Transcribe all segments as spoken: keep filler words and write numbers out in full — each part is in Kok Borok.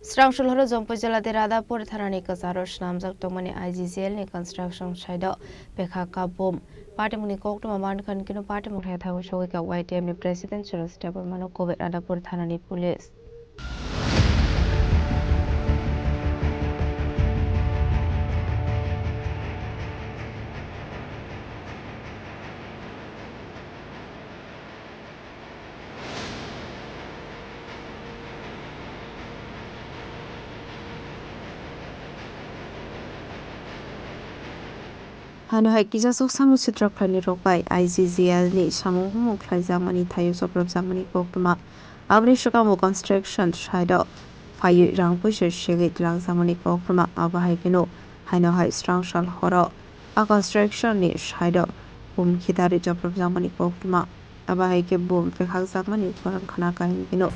Srang Salhoro Jampui jila de Radhapur thanani kwcharo swnamjak tongmani I G G L ni construction site o pekha ka bom. Patimungni koktwma mankha hwnkhe no patimung hai thago sogwi ka Y T F ni president Suresh Debbarma no kobe Radhapur thanani police. Hano hai kisa sok samung sitra khlainai rok bai I G G L ni samung humung khlaijakmani thaio chopropjakmani koktwma. Aboni swkang bo construction site o phaiwi rang puisa segwi twlangjakmani koktwma. Abo hai kheno haino hai srang sal horo a construction ni site o bom khitarwi chopropjakmani koktwma. Abo hai khe bom pekakjakmani khorang khna kahim hino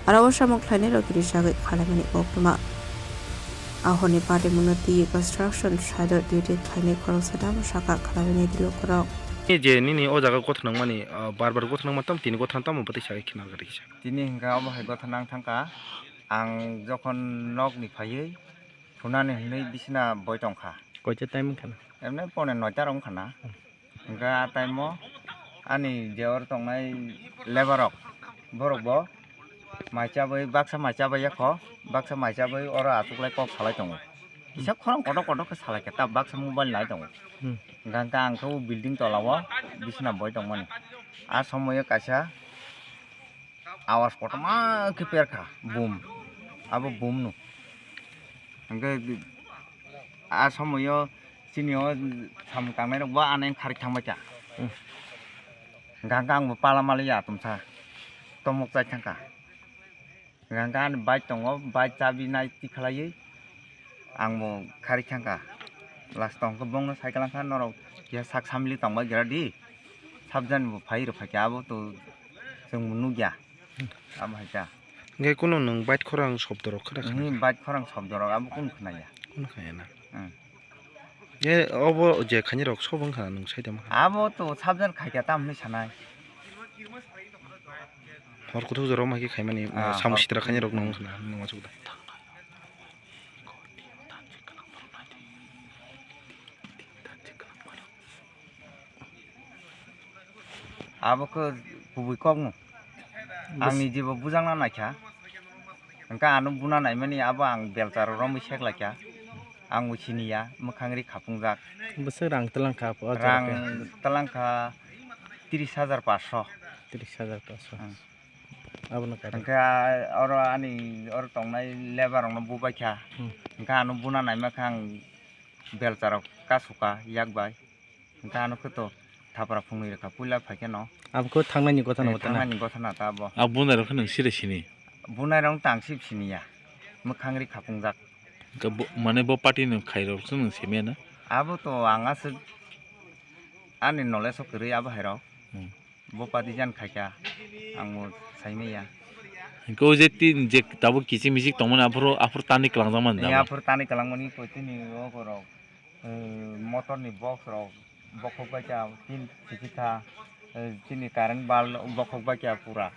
aro o samung khlainai rok kiri sagwi khalaimani koktwma. Ahorni patimungno twi construction site o duty khlainai khoroksa tamo saka khalaimani dilo khorok. Ni je nini o jaga gotha nangmani, ah, bar bar gotha nangma tam tini gotha tamo bwtwi sagwi khna gari kisa. Tini hwnkha omo hai gotha nang thangkha ang jokhon nokni phaiwi thunani hwnwi bisina boi tongkha. Koita time wngkha na? Emne pone noita rok wngkha na. Hmm. Hwnkhe a time o ani je oro tongnai labour rok, borok bo mai chabwi, baksa mai chabwi yakho, baksa mai chabwi oro achuklai kok salai tongo. Kisa khorang kotor kotor khe salai khe ta baksa mobile nai tongo. Hmm. Hwnkhe ang khe o building tola o bisina boi tongmani. A somoio kaisa awas kotorma khe perkha bum, abo bum no. Hwnkhe a somoio chini o samung tangnai rok bo ano khari thangbai kha. Hmm. Hwnkhe ang bo pala mali ya tumsa tomok chai thangkha. Hwnkhe ani bike tongo, bike chabi nai tikhlaiwi ang bo khari thangkha. Last o hwnkhe bongno cycle wngkha norok keha sak samili tongbai gra di. Sabjani bo phai rw phaikha abo to chwng bo nukya. Abo hai ta. Hwnkhe kunu nwng bike khorang shobdo rok khna khna? Hwnwi bike khorang shobdo rok abo kunu khna ya. Kunu khna ya na? Hmm. Je obo je khaini rok sob wngkha nwng sai tongma? Abo to sabjan khaikha tam hwnwi sanai. Hor kuthuk jorok ma khe khaimani, ah, samung sitra khaini rok nwng wngkha na nwng ma chukda. Abo khe kubui kokno. Bwswk. Ang ni jibo bujakna naikha. Hwnkhe ano buna naimani abo ang belcha rok romwi seklaikha. Ang bo siniya, mwkhang ri khapungjak. Bwswk rang twlang kha o jaga rang khe? Twlang kha tris hajar paanch sho. Tris hajar paanch sho. Hmm. Abono kare. Hwnkhe oro ani oro tongnai labour rokno bubaikha. Hmm. Hwnkhe ano buna naima khe ang belcha rok kasukha yak bai. Hwnkhe ano khe to thapra phungnwi rwkha puila phaikhe no. Abo khe thangnani gotha no, eh, thangnani gotha na ta abo. Abo bunai rok khe nwng sire sini? Bunai rok tang sip siniya. Mwkhang ri khapungjak. Hwnkhe bo, mane bo party ni khairok se nwng simiya na? Abo to ang aswk ani knowledge o kwrwi abo hai rok. Hmm. Bo party jan khaikha ang bo saimaya. Hwnkhe o je tin je tabuk kiching miching tongmani aphuru, aphuru tani kwlangjak mani da. Aphuru tani kwlangmani koi tini o borok. Eh, motor ni box rok bokhok bai kha tin sikitha, eh, chini current bulb bokhok bai kha pura.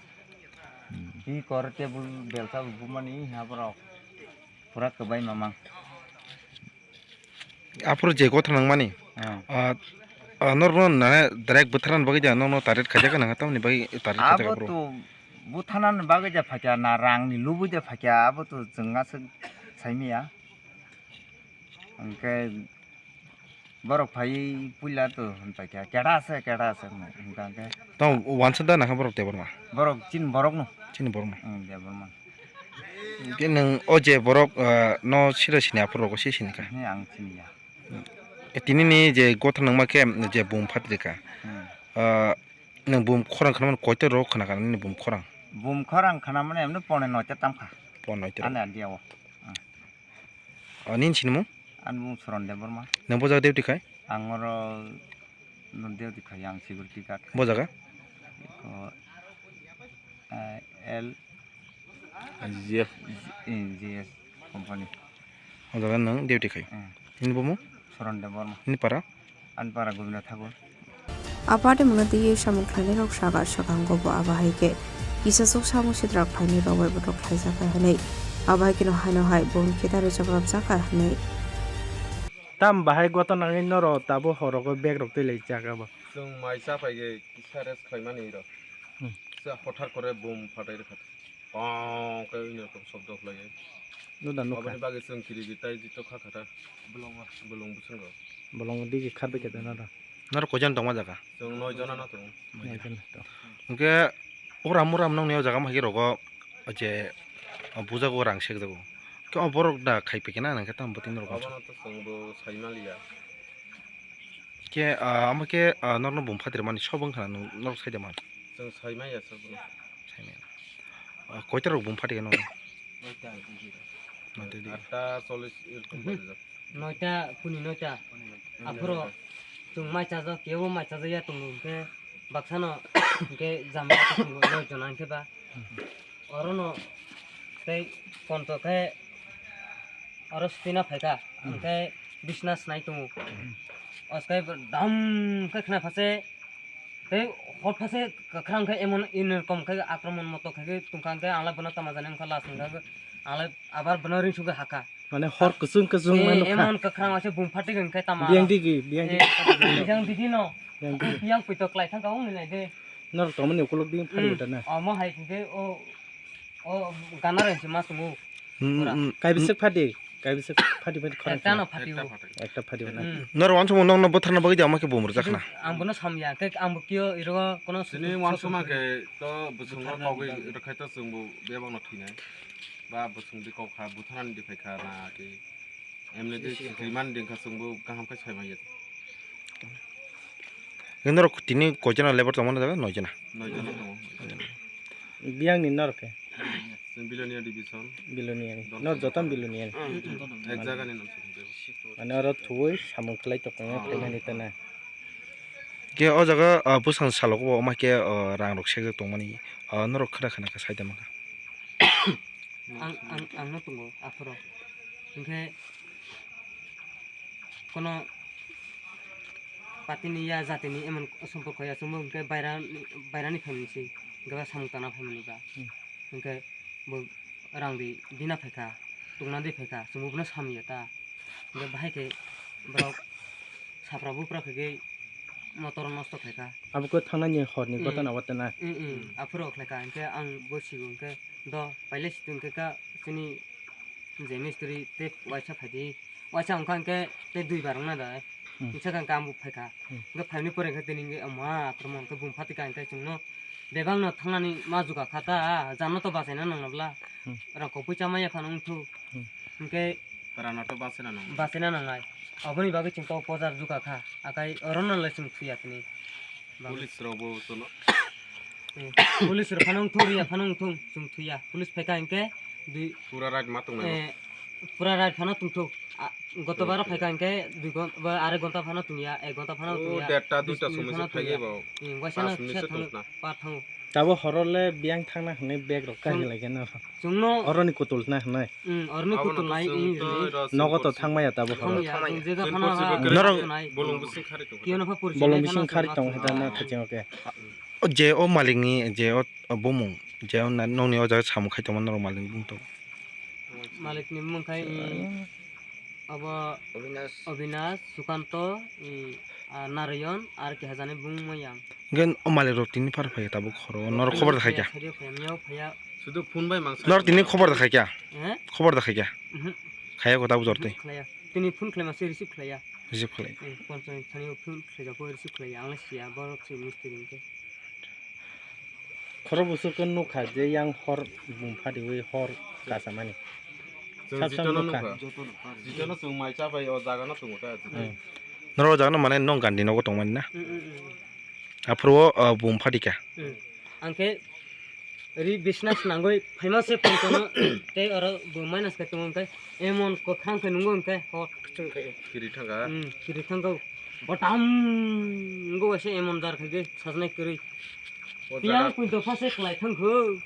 Hmm. Hi kor table belsa bumani ha borok pura kwbai mamang. Aphuru je gotha nangmani, ah, ah, norokno nane direct bwtharnani bagwi da norokno target khaijak nang tamni bagwi target khaijak abo aphuru? To bwtharnani bagwi da phaikha na rangni lubui da phaikha abo to chwng aswk saimaya. Hwnkhe borok phaiwi puila to hwnpaikha, "Keda ase, keda ase?" hwnwi hwnkha hwnkhe. Tamo uansa da nangkha borok Debbarma? Borok chini borokno. Chini borokno. Ang Debbarma. Hwnkhe nwng o je borok, ah, no sira sini aphuru rogo se sini kha? Hwnwi ang siniya. E, tini ni je gotha nangma khe je bum phatri kha. Hmm. Ah, nwng bum khorang khna mani koita rok khna kha nini bum khorang? Bum khorang khna mani emni pone noita tam kha. Pone noita rok. Ani idea o. Hmm. O, nini sinimung? Ani mung Suron Debbarma. Nwng bo jaga duty khai? Ang oro duty khai, ang security guard khai. Bo jaga? Eko, eh, L G F. G F company. O jaga nwng duty khai? Hmm. Nini bumung? Suron Debbarma. Nini para? Ani para Gobinda Thakur. A party mungno twiwi samung khlainai rok saka swkango bo abo hai khe kisasok samung sitra khlainai rok bai botok khlaijak hai hwnwi Abo hai kheno haino hai boni khe ta rwchapram chakha hwnwi. Tam bahai goto nangwi norok tabuk horogo bag rok twi lai chak abo. Chwng mai cha phai khe kisa rest khlaimani rw. Hmm. Kisa hothar kore bum phatai rwkha. Pong khe wngya kok sobdo khlaiwi. Nuda nukha. Aboni bagwi chwng kirigi tai jito kha kha ta. Bolong, bolong bwskango. Bolong digi kharbai khe ta nada. Norok koijon tongma jaga? Chwng noi jona no tongo. Noi jona to. Hwnkhe uram uram nongni o jaga mahi rogo je bujago rang sekjago. Khe o borok da khai pekena nangkhe tamo bwtwi norok. Abono to chwngbo saimaliya. Khe, ah, amo khe, ah, norokno bum phatirmani sobo wngkha na nw-, norok saida man? Chwng saimaya sobono. Saimaya. Ah, koita rok bum phatikha norok? Noita. Noita di. Atta chollish erokom. Mhm. Barijak. Noita, puni noita. Puni noita. Aphuru chwng mai chajak, kebo mai chajak ya tongo hwnkhe baksano hwnkhe jama tongo noi jona hwnkhe ba. Orono tei ponto khe oro swina phaikha, hmm, hwnkhe bisna snai tongo. Hmm. Oskai dam khe khna phase tei hot phase kwkhwrang khe emon ini rokom khe akromon moto khe tongkha hwnkhe ang lai bono tama jani wngkha last wngkha ang lai abar bono ring sugwi hakha. Mane hor kwchwng kwchwng, eh, mano kha. Emon kwkhwrang waisa bum phatik hwnkhe tama. Biyang digi, biyang digi. Eh, biyang digi no. Biyang digi. Biyang puito klai thangkha wngni nai de. Norok tongmani ukulok di phari, hmm, wata na. Omo hai hwnkhe o, o gana rang se ma tongo. Hmm, pura. Hmm. Kaibisik phadi, kaibisik phadi phadi khorang. Ekta no phadi o. Ekta phadi na. Hmm. Norok wansukmung nokno bwtharna bagwi de omo khe bum rwjak khna. Ang bono samya, khe ang bo kio iro kono. Chini wansukma khe to bwswngno kogwi rwkhai to chwngbo bebakno thwinai. Ba bwswng di kok kha, butharani di phai kha na khe. Emni di rimani di kha chwngbo kaham khe sai manya. Norok tini koijana lebar tongmani jaga? Noijana. Noijana tongo. Biyangni norok khe? Chwng Bilonia division. Bilonia ni. Dol. Norok joto Bilonia ni. Hmm. Ek jaga ni nam se. Mane oro thuwi samung khlai tongmani, ah, phaimani tana. Khe o jaga, ah, bwsang salogo bo ma khe, ah, rang rok sejak tongmani, ah, norok khwra khna khe sai tongma kha. Ang, ang, ang no tongo aphuru. Hinkhe kono patini ya jatini emon somporko ya chwngbo hinkhe baira, bairani phaimani se, hinkhe ba samung tangna phaimani ba. Hmm. Hinkhe bo rang di, dina phaikha, tongna di phaikha, chwngbo bono samya ta. Hinkhe bahai khe borok sapra bupra khaikhe motor nosto khaikha. Abo khe thangnani horni, hmm, gotona watana. Hmm, hmm. Aphuru khlaikha, hinkhe ang bo sigo hinkhe do pailai situ hinkhe ka chini je mistri tei waisa phaidi, waisa wngkha hinkhe tei dui bar wngna da. Hmm. Hinkhe kha ang bo phaikha. Hmm. Hinkhe phaini pore hinkhe tini hinkhe ma aphuru mo hinkhe bung phatikha hinkhe chwngno bebakno thangnani ma juga kha ta, jano to bachaina nangna bwla. Hmm. Rang kopui chamaya phano wngthuk. Hmm. Hinkhe Rano to bachaina nang. Bachaina nangnai. Aboni bagwi chwng to pojar juga kha. Akai orono le chwng thuya tini. Police rok bo tono. Eh, police rok phano wngthung, riya phano wngthung, chwng thuya. Police phaikha hinkhe dui. Pura right ma tongnai. Eh, pura right phano tongthung. A, goto baro phaikha hinkhe dui gon-, ba, are gonta phano tongya, ek gonta phano tongya. O, derta, duita somoi se phaiya bo. Hmm, waisa no kisa thango, pa thango. Tabo horo le biyang thangna hwnwi bag rok kahi lai khe no. Chwngno oroni kutul na hwnwi. Hmm, oroni kutul nai. Nogo to thangmaya tabo horo. Thangmaya, chwng jega phano ha. Norok bolong bising khari tong. Kiyano pha porichai bolong bising khari tong hita na thaching oke. Je o malikni je o bumung je o nokni o jaga samung khai tongma norok malikni bumung to. Malikni bumung khai, i, abo Obinash. Obinash, Sukanto, i, a, Narayan, ar keha jani bumung mayang. Gen o malik rok tini phar phai tabuk horo norok khobor da khai kya? Phaiya, phaiya, phaiya. Sudu phone bai mangsa. Norok tini khobor da khai kya? Eh? Khobor da khai kya? Mhm. Khaya ko tabuk jor tei. Khlaiya. Tini phone khlaima se receive khlaiya. Receive khlai. Eh, phone thani phone khlaiya ko receive khlaiya. Ang le siya borok se mistri hingke. Khoro busu khe nukha je yang hor bum phadiwi hor kasamani. Chwng sab sab jitono nukha. Nukha. Jitono chwng mai cha bai o jaga no tongo ta. Hmm. Norok o jaga no mane nong gandi nogo tongmani na? Hmm, hmm, hmm, hmm. Aphuru o, o bum phadikha. Hmm. Ang khe ri bisna swnangwi phaima se phone kono tei oro bum minus khe tongo hwnkhe emon kwkhwrang khe nungo hwnkhe hor. Kiri thangkha. Hmm, kiri thangkha. Botam wngwi waisa emon jar khaikhe sajnai kwrwi. O jaga. Tiyang pui dopha se kwlai thangkho.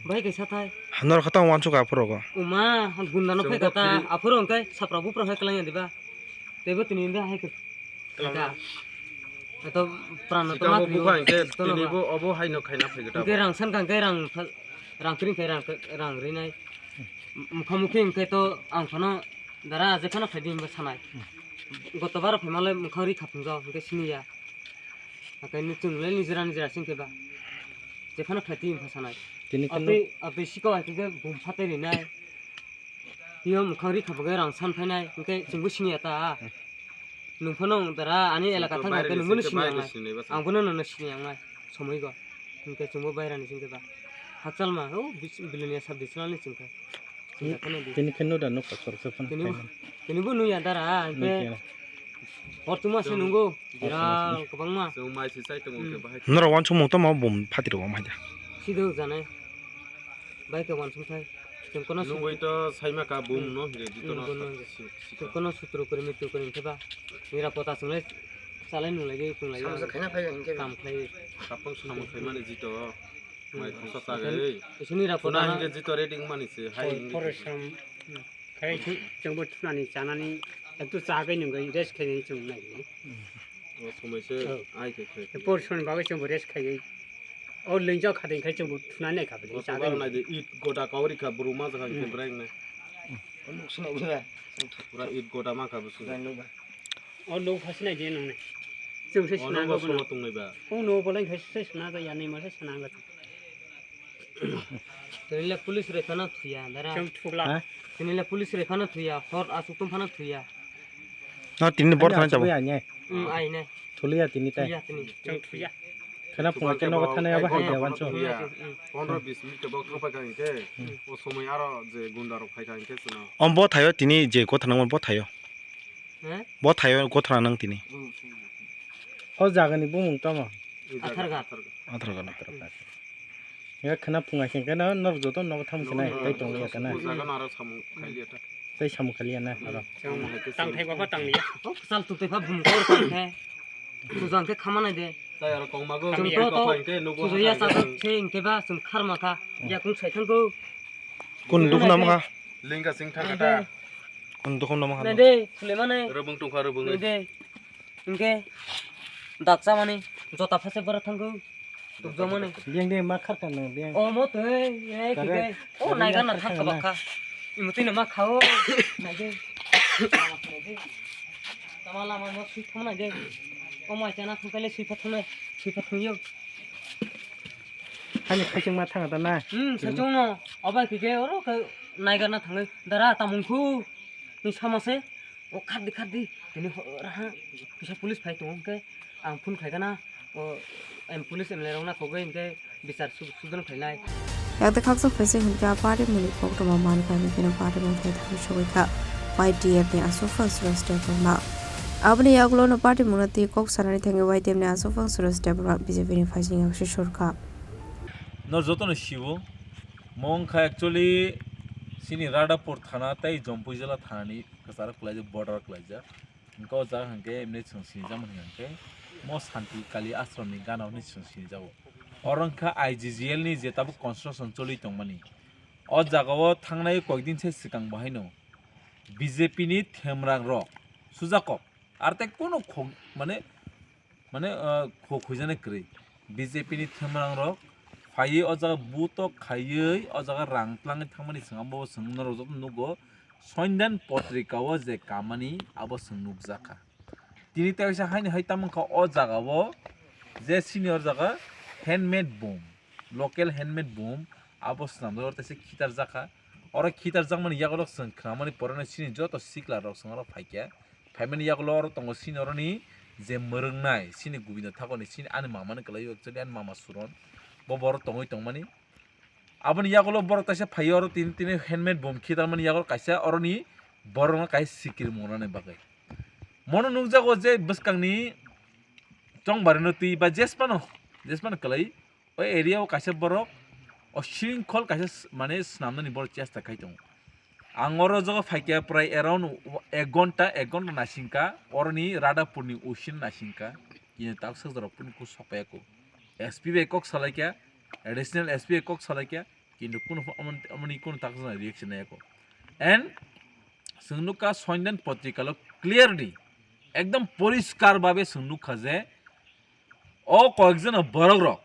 Bai kaisa thai. Norok khe tamo uansukha aphuru go. Uma, gundano phai kata, aphuru hwnkhe sapra bupra hai kwlangya diba. Teibo tini hwnkhe hai khe. Kwlangya. Eto pran to sikamo matri bupha hwnkhe tini bo obo haino khaina phai khe ta. Hwnkhe rang san kha hwnkhe rang, rang kring khe rang, rang rinai. Mukha mukhi hwnkhe to ang phano dara je phano khaidi hinba sanai. Goto baro phaimalai mukha ri khapung jao hwnkhe siniya. Hakai ni chwng le nijera nijera singkhe ba. Je phano khaidi hinba sanai. Tini kunu Abtwi, abtwi siko hai khe bum phatai rinai. Tio mukha ri khapung rang san phainai hwnkhe chwngbo siniya ta. Nung phano dara ani elaka thang khe nungbo no sini ang nai. Ang bono nono sini ang nai. Somoi go. Hwnkhe chwngbo bairani singkhe ba. Hakchal ma, o bis-, biloniya sab dichwlani chwngkhe. Chwngkhe kheno di. Tini kheno da nuk kotor se phano Tini bo, khaimani. Tini bo nuya dara, hwnkhe. Nuya. Hor chuma se nungo. Hor chuma se. Biral kwbangma. Chwng mai se chai tongo hwnkhe bahai. Norok wansukmung tamo bum phatiro wng hai da. Sido janai. Bai khe wansuk thai. Chwng kono Nugwi to saima ka bum no hire jito no. Chwng kono sutro kori mitu kori hwnkhe ba. Nira kota chwnglai chalai nunglai ge tonglai. Samsa khaina phai hwnkhe ba. Kam khlai. Kapang samung khaimani jito. Mai thongsa chagwi. Isini ra Kuna kota. Hwnkhe jito ready wngmani se hai hwnkhe. Porishram. Khai chwng bo thunani chanani. Ektu chagwi nungwi rest khainai chwng nai. O somoi se Oh. Ai khe khe. Porishram bagwi chwng bo rest khaiwi. O lingjak khating khai chwng bo thunani kha bini O chagwi. Sobar nai de it goda kauri kha buru ma jakha hwnkhe brai wngnai. Nuk suna bura. Pura it goda ma kha busu. Jai nuk ba. O nuk phasi nai de nung nai. Chwng se Ono suna bo go sobo bono. Tongnai ba. O nuk bo lai khai se suna ga ya nai ma se suna ga. Tini le police roi phano thuya dara. Chwng thukla. Ha? Tini le police roi phano thuya, hor asuk tum phano thuya. No, tini bor thana chabo. Ai ne. Hmm, ai ne. Thuliya tini tai. Thuya tini. Chwng thuya. Khana phunga ke nogo thana yaba hai jawan so. Thuya. Hmm. Pondro bis minute bo thang phai kha hwnkhe, o somoi aro je gunda rok phai kha hwnkhe chwng. Om bo thayo tini je kotha nangma bo thayo. He? Bo thayo kotha nang tini. O jagani bumung tamo? Atharga. Atharga, atharga. Ya khana phunga hwnkhe no norok joto nogo tham khe nai tai tong ya kana. O jaga no aro samung khailiya ta. Tai samung khailiya na aro. Tang thai baba tang liya. Sal tu te pha bum kor tang khe. Puja hwnkhe khamana de. Tai aro kongmago Chwng hwnkhe to, to, kotha hwnkhe nugo puja ya hwnkhe chajak se hwnkhe ba chwng kharma kha. Yakung sai thangkho. Kun dukhu namo kha? Lingga sing thang kha ta. Kun dukhu namo kha? Nai de, Sulemane. Rubung tong kha rubung. Nai de. Hwnkhe daksa mani jota phase bara thangkho. Dukjamani. Biyang de ma kharkha nang biyang. Omo twi, eh, Correct. Kike. O, correct, naiga na correct, thang kabak kha. Imutwi no ma kha o. Naide. Tama lama no sui thang naide. O mai chana thang kale sui pha thang nai. Sui pha thang yo. Hani khaising ma thang ta na. Hmm, sachung no. Obai kike oro ke naiga na thang. Dara tamung khu. Ni sama se. O khardi khardi. Tini raha. Kisa police phai tongo ke. Ang phone khaikha na, o, em, police M L A rok na khogwi hwnkhe bichar su-, sudon khlainai. Yakte khakchang phaising hwnkhe a party muni koktwma mankha hwnkhe no party mung thai thani sogwi kha. Y T F ni aswk phang Suraj Debbarma. Aboni yagulo no party mungno twi kok sanani thangwi Y T F ni aswk phang Suraj Debbarma B J P ni phaising yaksi surkha. No jotono siwo, mo wngkha actually chini Radhapur thana tei Jampui jila thanani kwcharo kwlaijak, border kwlaijak. Hwnkhe o jaga hwnkhe emni chwng sinijakmani hwnkhe mo Santi Kali Ashram ni gana hwnwi chwng sinijago. Oro wngkha I G G L ni je tabuk construction choli tongmani. O jaga o thangnai koikdin se swkang bo haino B J P ni themrang rok sujak kok. Ar tei kunu khok mane, mane, ah, khok khuijani kwrwi. B J P ni themrang rok phaiwi o jaga butok khaiwi o jaga rang tlangwi thangmani swngamo bo chwng norok joto nugo. Sondan potrika o je kamani abo chwng nukjakha. Tini teisa haini hai tamo wngkha o jaga o je senior jaga handmade boom, local handmade boom abo swnamjak oro teisa khitarjakha. Oro khitarjakmani yago rok chwng khnamani pore no chini joto sikla rok chwng oro phaikha. Phaimani yagulo oro tongo sini oroni je mwrwngnai, sini Govinda Thakurni, sini ani mamani kwlaio, actually ani mama Suron. Bo borok tongwi tongmani. Aboni yagulo borok kaisa phaio oro tini, tini handmade boom khitarmani yagulo kaisa oroni borokno kaisa sikiri mongnani bagwi. Mono nukjago je bwskangni chongbarino twi ba jesphano, jesphano kwlai. O area o kaisa borok o shrinkhol kaisa s-, mane swnamnani borok chesta khai tongo. Ang oro jogo phaikha prai around ek ghonta, ek ghonta naisingkha, oroni Radhapurni O C no naisingkha, kini taksajak rok phano kok sapaiya kho. S P bai kok salaikha, additional S P bai kok salaikha, kintu kunu pho-, amon-, amoni kunu taksajak reaction naiya kho. And chwng nukha Sondan potrikalo clearly, ekdom poriskar babe chwng nukha je, o koyekjon borok rok,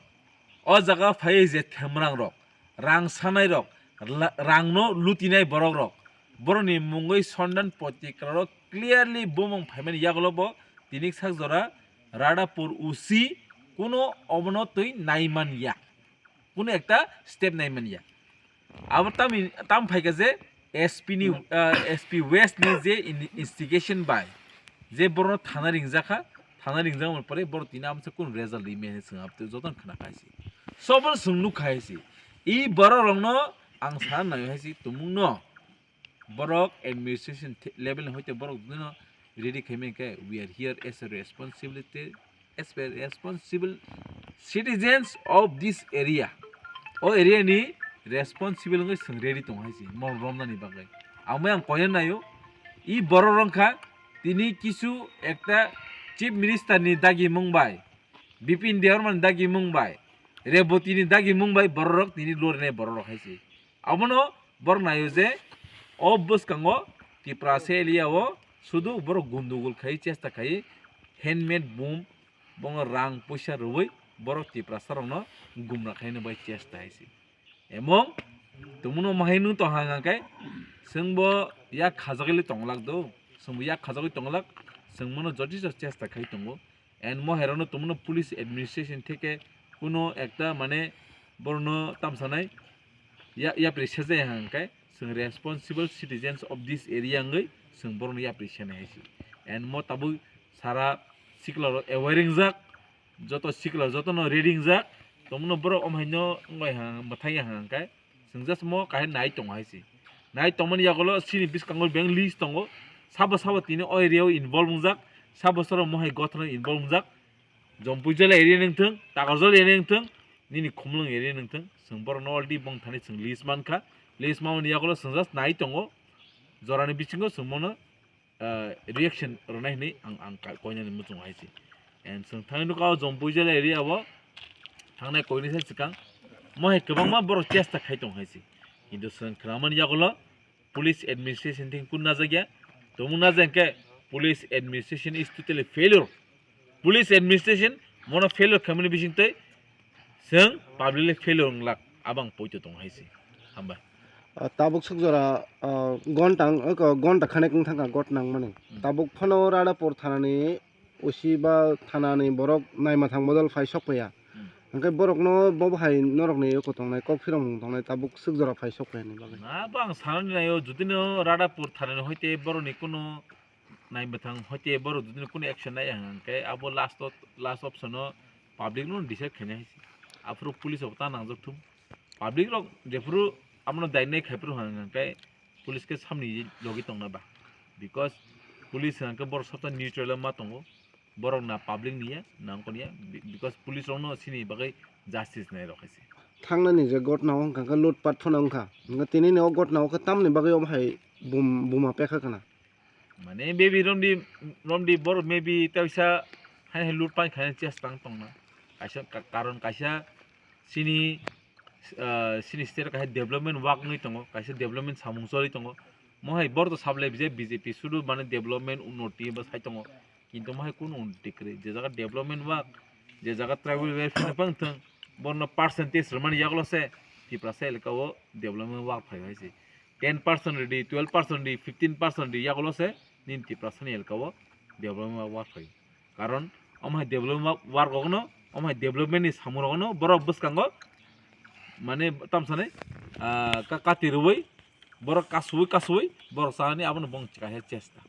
o jaga phai je themrang rok, rang sanai rok, la-, rangno lutinai borokrok. Borokni mungwi Sondan Potikrarok clearly bumung phaimani yagulo bo tini sak jora Radhapur O C kuno obono twi naiman ya. Kuno ekta step naiman ya. Abo tamo, tamo phaikha je S P ni, ah, S P West ni je in-, instigation bai je borokno thana ringjakha, thana ringjakmani pore borok tini amsa kun result ri mene swng abte jotono khna khaisi. Sobol swng nuk khaisi. I borok rokno ang sana nai haisi tumungno borok administration the-, level ni hoite borok dino ready khaimani khe we are here as a responsibility as a responsible citizens of this area. O area ni responsible wngwi chwng ready tong hai se, mol romnani bagwi. Amo ang koina naio, i borok rong kha, tini kisu ekta chief minister ni dagi mung bai, Bipin Debbarma ni dagi mung bai, Reboti ni dagi mung bai borok rok tini lornai borok rok hai se. Abono borok naio je o bwskango Tiprasa area o sudu borok gundugul khai chesta khai handmade bomb, bono rang puisa rwui borok Tiprasa rokno gumra khaina bai chesta hai se. Emong tumuno mahai nung tong hang hang khe chwngbo yak khajagwi tong lak do, chwngbo yak khajagwi tong lak, chwng mono jotiso chesta khai tongo. And mohairokno tongmano police administration theke kuno ekta mane borokno tamsanai ya-, yapri sejai hang khe chwng responsible citizens of this area wngwi chwng borokno yapri senai hai se. And mo tabuk sara sikla rok aware wngjak, joto sikla jotono ready wngjak, tongmano borok omhaino wngbai hang mwthangya hang khe. Chwng just mo kahai nai tongo hai se. Nai tongmani yagulo chini bwskango beng list tongo. Sabo sabo tini o area o involve wngjak. Sabo sabo mohai gothana involve wngjak. Jompui jala area ni wngthung, Takarjala area ni wngthung, nini Khumlwng area ni wngthung. Chwng borokno already bong thani chwng list mankha. List mamani yagulo chwng just nai tongo. Jorani bisingo chwng mono ah, reaction rwnai hinwi ang, ang ka-, koinani muchungo hai se. And chwng thangwi nukha o Jompui jela area o thangnai koinwi se swkang. Mo hai kwbangma borok chesta khai tong hai se. Kintu chwng khwnamani yagulo police administration thing kun najakya. Tongmung najak khe police administration is totally failure. Police administration mono failure khaimani bisingtwi chwng publicly failure wnglak abang poito tong hai se. Hambai. Ah, tabuk suk jora, ah, gonta wng-, oko gonta khanek wng thangkha got nangmani. Hmm. Tabuk phano Radhapur thanani O C ba thanani borok naima thang bodol phai sok paiya. Hmm. Hwnkhe borokno bo bahai norokni oko tongnai kok phiromung tongnai tabuk suk jora phai sok paiya ni bagwi. Na, bo ang sanani naio, judino Radhapur thanani hoite borokni kunu naimwthang hoite borok judino kunu action naiya hwnkhe abo last o, last option o public no decide khainai hai se. Aphuru police rok ta nangjak thung. Public rok jephuru abono dainai khaiphuru hwnkhe police khe samni logi tongna ba. Because police hwnkhe borok sabta neutral ma tongo. Borok na public niya, na wngkor niya. Be-, because police rokno sini bagwi justice nai rok hai se. Thangnani je gotna o hwnkha khe lutpat phano wngkha. Hwnkhe tini ni o gotna o khe tamni bagwi omo hai bum-, buma pekha kana. Mane maybe romdi, romdi borok maybe teisa hai hai loot pai khaina chesta wng tongna. Kaisa ka-, karon kaisa chini, ah, chini state o kaisa development work wngwi tongo, kaisa development samung choli tongo. Mo hai borok to sablai bijai B J P sudu mane development unnoti ba sai tongo. Kintu mo hai kunu unnoti kwrwi. Je jaga development work, je jaga tribal welfare phang thung, borno percentage rwmani yagulo se Tiprasa elaka o development work phai hai se. Ten percent rwdi, twelve percent rwdi, fifteen percent rwdi, yagulo se nini Tiprasani elaka o development work phai. Karon omo hai development work rokno, omo hai development ni samung rokno borok bwskango mane tamsani, ah, ka-, kati rwui borok kasui kasui borok chani abono bong kaisa chesta.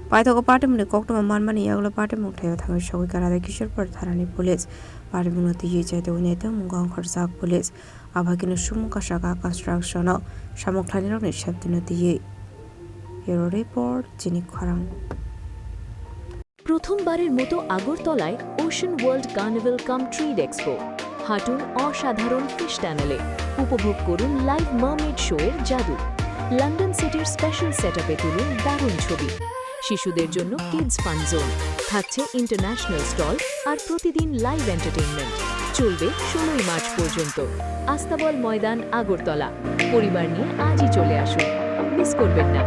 Paithago party mungni koktwma manmani yagulo party mungthaio thangwi sogwi kha Radha Kishore Por thanani police. Party mungno twiwi chaitogwi naitwng mungo ongkhorjak police. Abhagino sumung kasaka construction o samung khlainai rokni septino twiwi. Bureau report, chini khorang. প্রথমবারের মতো আগরতলায় ocean world carnival কাম trade expo. হাঁটুন অসাধারণ ফিশ টানেলে, উপভোগ করুন live mermaid show এর জাদু। লন্ডন সিটির স্পেশাল সেটআপে তুলুন দারুণ ছবি। শিশুদের জন্য কিডস ফান জোন, থাকছে ইন্টারন্যাশনাল স্টল আর প্রতিদিন লাইভ এন্টারটেইনমেন্ট। চলবে ষোলোই মার্চ পর্যন্ত। আস্তাবল ময়দান, আগরতলা। পরিবার নিয়ে আজই চলে আসুন, মিস করবেন না।